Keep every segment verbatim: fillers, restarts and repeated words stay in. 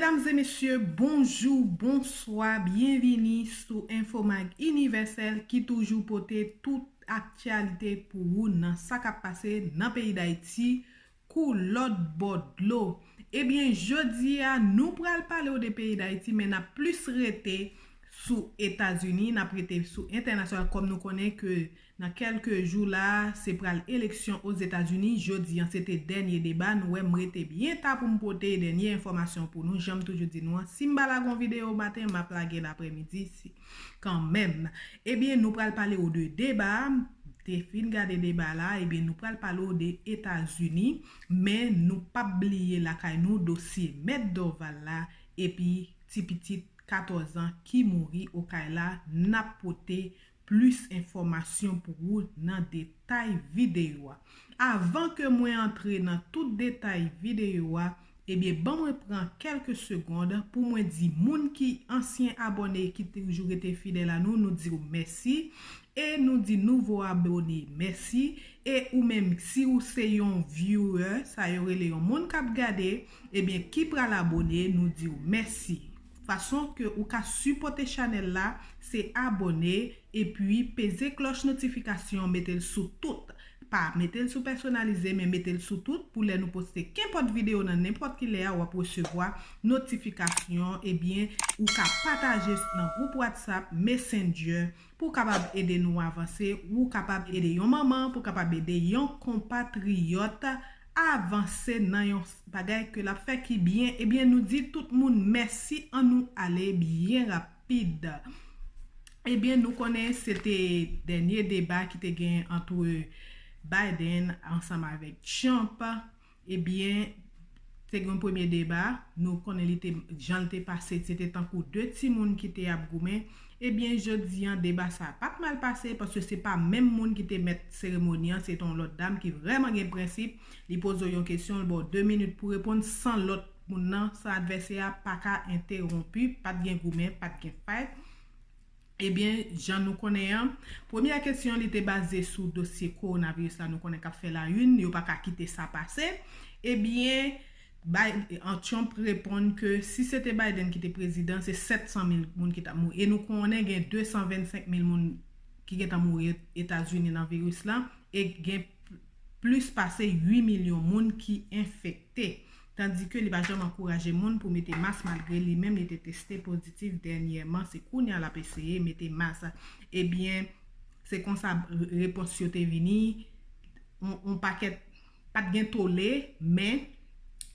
Medam e mesye, bonjou, bonswa, byenvini sou Infomag Inivèsèl ki toujou pote tout aktyalite pou ou nan sa k ap pase nan peyi Dayiti kou lòt bò dlo. Ebyen, jodi a, nou pral pale w de peyi Dayiti, men n ap plis rete sou Etazini, n ap rete sou entènasyonal, kòm nou konnen ke nan kèlke jou la, se pral eleksyon Ozetazini. Jodi an, se te dènye deba. Nou wè m rete byen ta pou m pote dènye enfòmasyon pou nou. Jan m toujou di nou an, si m pa lage yon videyo maten, m ap lage l aprèmidi si, kanmenm. Ebyen, nou pral pale w de deba. M te fin gade deba la, ebyen, nou pral pale w de Etazini, men nou p ap bliye lakay nou dosye Mèt Dorval la, epi ti pitit katòz an ki mouri Okay la, n ap pote plis enfòmasyon pou ou nan detay videyo a. Avan ke mwen antre nan tout detay videyo a, ebyen, ban mwen pran kèlke segond pou mwen di moun ki ansyen abòne ki toujou rete fidèl a nou, nou di w mèsi. E nou di nouvo abòne mèsi. E ou menm, si ou se yon viewer, sa yo rele yon moun k ap gade, ebyen, ki pral abòne, nou di w mèsi. Fason ke ou ka sipòte chanèl la, se abòne, epi peze klòch notifikasyon, mete l sou tout. Pa mete l sou pèsonalize, men mete l sou tout pou lè nou poste kenpòt videyo nan nenpòt ki lè a, w ap resevwa notifikasyon. Ebyen, ou ka pataje nan gwoup WhatsApp, Messenger, pou w kapab ede nou avanse, ou kapab ede yon manman, pou w kapab ede yon konpatriyòt avanse nan yon bagay ke l ap fè ki byen. Ebyen, nou di tout moun mèsi, ann nou ale byen rapid. Ebyen, nou konnen se te dènye deba ki te gen antre Biden ansanm avèk Trump. Ebyen, te gen yon premye deba, nou konnen li te, jan l te pase, se te tankou de timoun ki te ap goumen. Ebyen, jodi an, deba sa a pa t mal pase, paske se pa menm moun ki te mèt seremoni an, se te yon lòt dam ki vrèman gen prensip. Li poze w yon kesyon, li ba w de minit pou reponn san lòt moun nan, san advèsè a pa ka entewonpi, pa t gen goumen, pa t gen fight. Ebyen, jan nou konnen an, premyè kesyon li te baze sou dosye kowonaviris la, nou konnen k ap fè la une, yo pa ka kite sa pase. Ebyen, Bi-, an Trump reponn ke si se te Biden ki te prezidan, se sèt san mil moun ki t ap mouri. E nou konnen gen de san vennsenk mil moun ki gentan mouri Etazini nan viris la, e gen plis pase uit milyon moun ki enfekte. Tandike li pa janm ankouraje moun pou mete mas, malgre li menm li te teste pozitif dènyèman. Se kounye a l ap eseye mete mas. Ebyen, se konsa re-, repons yo te vini. On, on pakèt, pa t gen tole, men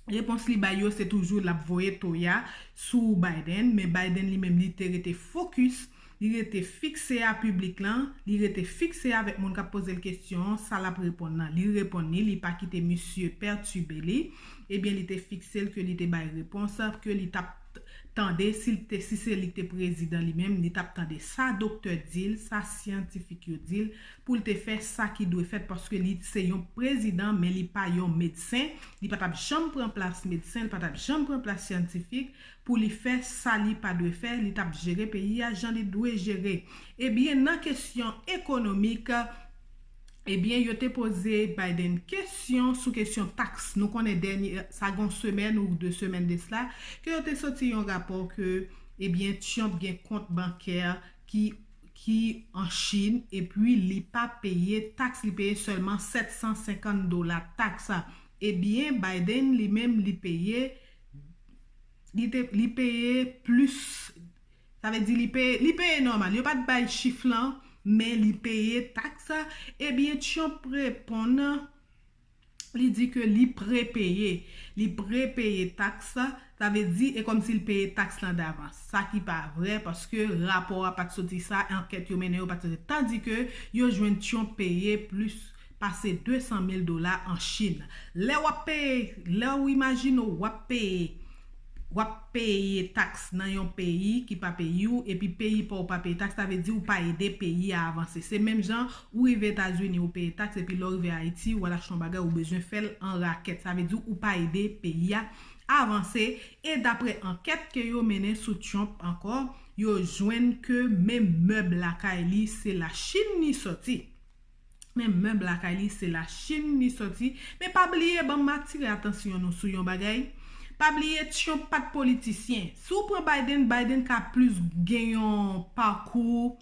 repons li bay yo, se toujou l ap voye toya sou Biden. Men Biden li menm, li te rete fokis, li rete fikse a piblik lan, li rete fikse avèk moun k ap poze l kesyon an, sa l ap reponn nan. Li reponn li, li pa kite misye pètibe li. Ebyen, li te fikse l ke li te bay repons ke li t ap t-, tande, si l te, si se li k te prezidan li menm, li t ap tande sa doktè di l, sa syantifik yo di l, pou l te fè sa ki dwe fèt, paske li se yon prezidan, men li pa yon medsen. Li pa t ap janm pran plas medsen, li pa t ap janm pran plas syantifik pou li fè sa li pa dwe fè, li t ap jere peyi a jan li dwe jere. Ebyen, nan kesyon ekonomik, ebyen, yo te poze Biden kesyon sou kesyon taks. Nou konnen dènye, sa gen yon semèn ou de semèn de sla, ke yo te soti yon rapò ke, ebyen, Trump gen kont bankè ki, ki an Chin, epi li pa peye taks, li peye sèlman sèt san senkant dola taks. Ebyen, Biden, li menm, li peye, li te, li peye plis, sa vle di li peye, li peye nòmal. Yo pa t bay chif lan, men li peye taks. Ebyen, Trump reponn, li di ke li prepeye. Li prepeye taks, sa vle di, e kòmsi l peye taks lan davans. Sa ki pa vrè, paske rapò a pa t soti sa, ankèt yo mennen yo pa t soti. Tandike yo jwenn Trump peye plis pase de san mil dola an Chin. Lè w ap peye, lè w imajine w ap peye, w ap peye taks nan yon peyi ki pa peyi w, epi peyi pa w pa peye taks, sa vle di ou pa ede peyi a avanse. Se menm jan ou rive Etazini, ou peye taks, epi lè w rive Ayiti, ou al achte yon bagay, ou bezwen fè l an rakèt. Sa vle di ou pa ede peyi a avanse. E daprè ankèt ke yo mennen sou Trump ankò, yo jwenn ke menm mèb lakay li, se Lachin li soti. Men mèb lakay li, se Lachin li soti. Men pa bliye, ban m atire atansyon nou sou yon bagay. Pa bliye Trump pa t politisyen. Si w pran Biden, Biden ka plis gen yon pakou,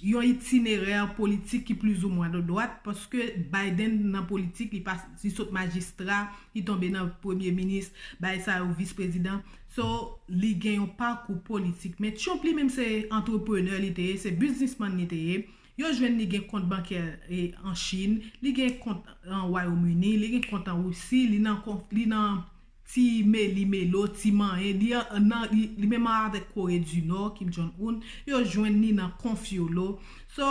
yon itinerè politik ki plizoumwen de dwat, paske Biden nan politik, li pa, li sot majistra, li tonbe nan premye minis, bay sa yo vis prezidan. So, li gen yon pakou politik. Men Trump li menm se antreprenè li te ye, se biznismann li te ye. Yo jwenn li gen kont bankè e, an Chin, li gen kont an Wayòm Ini, li gen kont an Risi, li nan, konf- li nan ti meli melo, ti manyen, li, an- nan, li, li menm avèk Kore di Nò, Kim Jong Un, yo jwenn li nan konfyolo. So,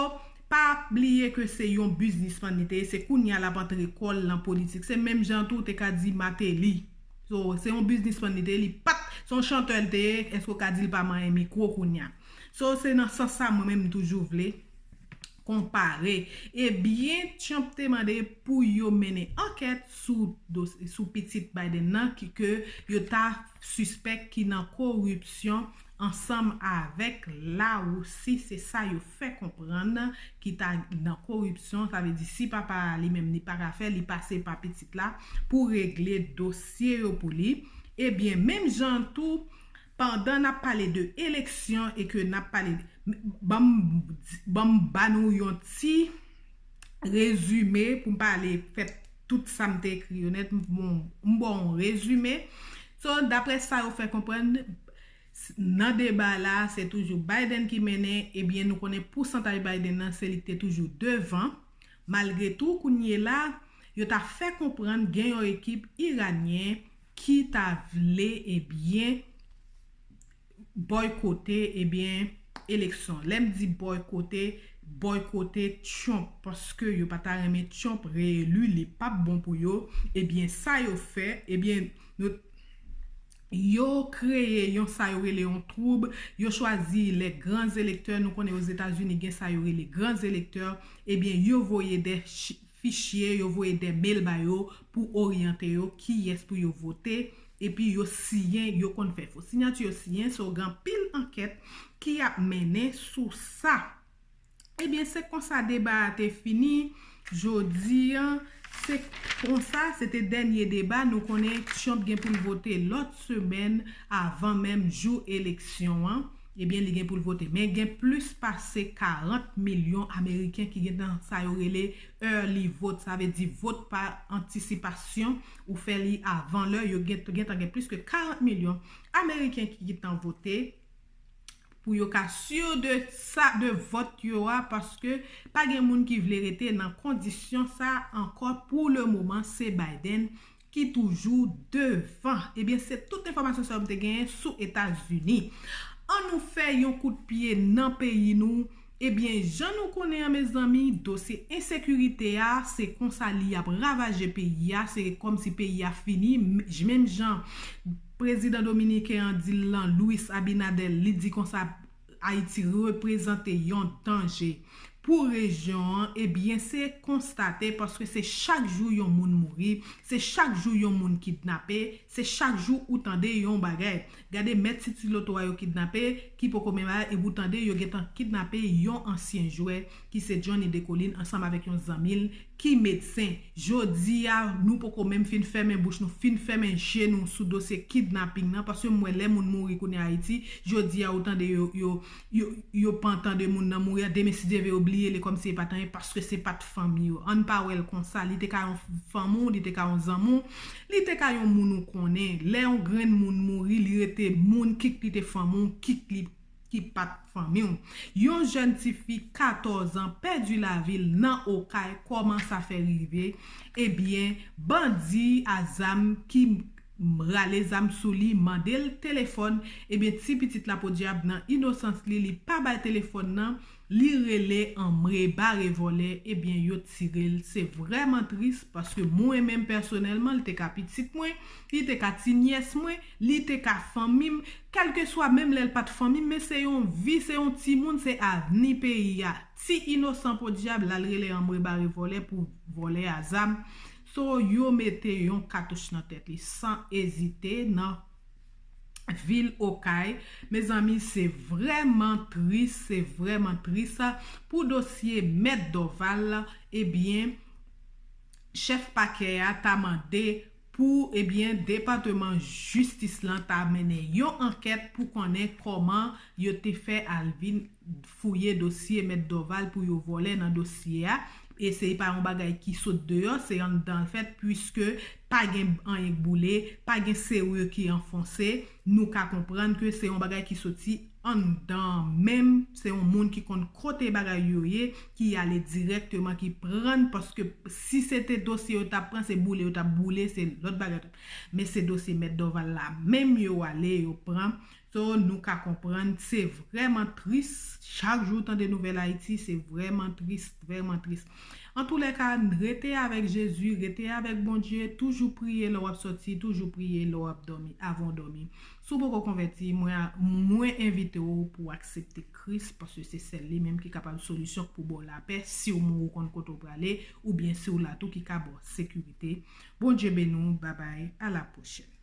pa bliye ke se yon biznismann li te ye, se kounye a l ap antre kò l nan politik. Se menm jan tou te ka di Martelly. So, se yon biznismann li te ye, li pa t, se yon chantè li te ye, èske w ka di l pa manyen mikwo kounye a? So, se nan sans sa mwen menm m toujou vle konpare. Ebyen, Trump te mande pou yo mennen ankèt sou, sou pitit Biden nan ki ke yo ta sispèk ki nan koripsyon ansanm avèk Lawousi. Se sa yo fè konprann ki ta nan koripsyon. Sa vle di si papa a li menm li pa ka fè, li pase pa pitit la pou regle dosye yo pou li. Ebyen, menm jan tou, pandan n ap pale de eleksyon e ke n ap pale, ban m ba nou yon ti rezime pou m pale fè tout sa m te ekri yo nèt, m ba w yon rezime. So, daprè sa yo fè konprann, nan deba la, se toujou Biden ki mennen, ebyen nou konnen pousantaj Biden nan se li ki te toujou devan. Malgre tou, kounye la, yo ta fè konprann gen yon ekip iranyen ki ta vle, ebyen, bòykote, ebyen, eleksyon. Lè m di bòykote, bòykote Trump, paske yo pa ta renmen Trump reeli, li p ap bon pou yo. Ebyen, sa yo fè, ebyen, nou, yo kreye yon sa yo rele yon twoub, yo chwazi les grands électeurs, nou konnen Ozetazini gen sa yo rele grands électeurs, ebyen, yo voye de fichye, yo voye de mail ba yo pou oryante yo kiyès pou yo vote, epi yo siyen, yo konn fè fo siyati, yo siyen, so gen anpil ankèt ki ap mennen sou sa. Ebyen, se konsa deba a te fini. Jodi a, se konsa, se te dènye deba. Nou konnen Trump gen pou l vote lòt semèn avan menm jou eleksyon an. Ebyen, li gen pou l vote. Men gen plis pase karant milyon Ameriken ki gen nan sa yo rele early vote. Sa vle di vot pa antisipasyon, ou fè li avan lè. Yo gen, gentan gen plis ke karant milyon Ameriken ki gentan vote. Pou yo ka si de sa, de vòt yo a, paske pa gen moun ki vle rete nan kondisyon sa ankò. Pou le moman, se Biden ki toujou devan. Ebyen, se tout enfòmasyon sa yo m te genyen sou Etazini. An nou fè yon kout pye nan peyi nou. Ebyen, jan nou konnen an, mezanmi, dosye ensekirite a, se konsa li ap ravaje peyi a, se kòmsi peyi a fini, m- menm jan prezidan dominiken an di l lan, Luis Abinader, li di konsa Ayiti reprezante yon danje pou rejyon an, ebyen, se konstate, paske se chak jou yon moun mouri, se chak jou yon moun kidnape, se chak jou ou tande yon bagay. Gade mèt Titi Loto a yo kidnape, ki poko menm bagay, epi ou tande yo gentan kidnape yon ansyen jwè, ki se Johnny Descollines, ansanm avèk yon zanmi l, ki medsen. Jodi a, nou poko menm fin fèmen bouch nou, fin fèmen je nou sou dosye kidnaping nan, paske m wè lè moun mouri kounye a Ayiti, jodi a, ou tande yo, yo, yo, yo pa tande moun nan mouri a, demen si Dye vle yo bliye li kòmsi e pa t anyen, paske se pa t fanmi yo. Ann pa wè l konsa, li te ka yon fanmi w, li te ka yon zanmi w, li te ka yon moun ou konnen. Lè yon grenn moun mouri, li rete moun kik li te fanmi w, kik li ki pa t fanmi w. Yon jèn tifi katòz an pèdi lavi l nan Okay, kòman sa fè rive? Ebyen, bandi a zam ki rale zam sou li, mande l telefòn. Ebyen, ti pitit la podyab nan inosans li, li pa bay telefòn nan, li rele anmwe bare vòlè, ebyen, yo tire l. Se vrèman tris, paske mwen menm pèsonèlman, li te ka pitit mwen, li te ka ti nyès mwen, li te ka fanmi m, kèlkeswa menm lè l pa t fanmi m, men se yon vi, se yon timoun, se avni peyi a. Ti inosan podyab, l al rele anmwe bare vòlè pou vòlè a zam. So, yo mete yon katouch nan tèt li san ezite nan vil Okay. Mezanmi, se vrèman tris, se vrèman tris pou dosye Mèt Dorval. Ebyen, chèf pakè a ta mande pou, ebyen, depatman jistis lan ta mennen yon ankèt pou konnen kòman yo te fè al vin fouye dosye mèt Dorval pou yo vòlè nan dosye a. E se pa yon bagay ki sot deyò, se anndan l fèt, puiske pa gen anyen k boule, pa gen sere ki anfonse. Nou ka konprann ke se yon bagay ki soti anndan menm, se yon moun ki konn kote bagay yo ye, ki ale dirèkteman, ki pran, paske si se te dosye yo t ap pran, se boule yo t ap boule, se lòt bagay. Men se dosye mèt Dorval la menm yo ale, yo pran. So, nou ka konprann, se vrèman tris. Chak jou tande nouvèl Ayiti, se vrèman tris, vrèman tris. Antoulèka, rete avèk Jezi, rete avèk Bondye, toujou priye lè w ap sòti, toujou priye lè w ap dòmi, avan w dòmi. Si w poko konvèti, mwen, mwen envite w pou w aksepte Kris, paske se sèl li menm ki kapab solisyon pou ba w lapè, si w mouri w konn kote w prale, oubyen si w la tou ki ka ba w sekirite. Bondye beni w, babay, a la pwochèn.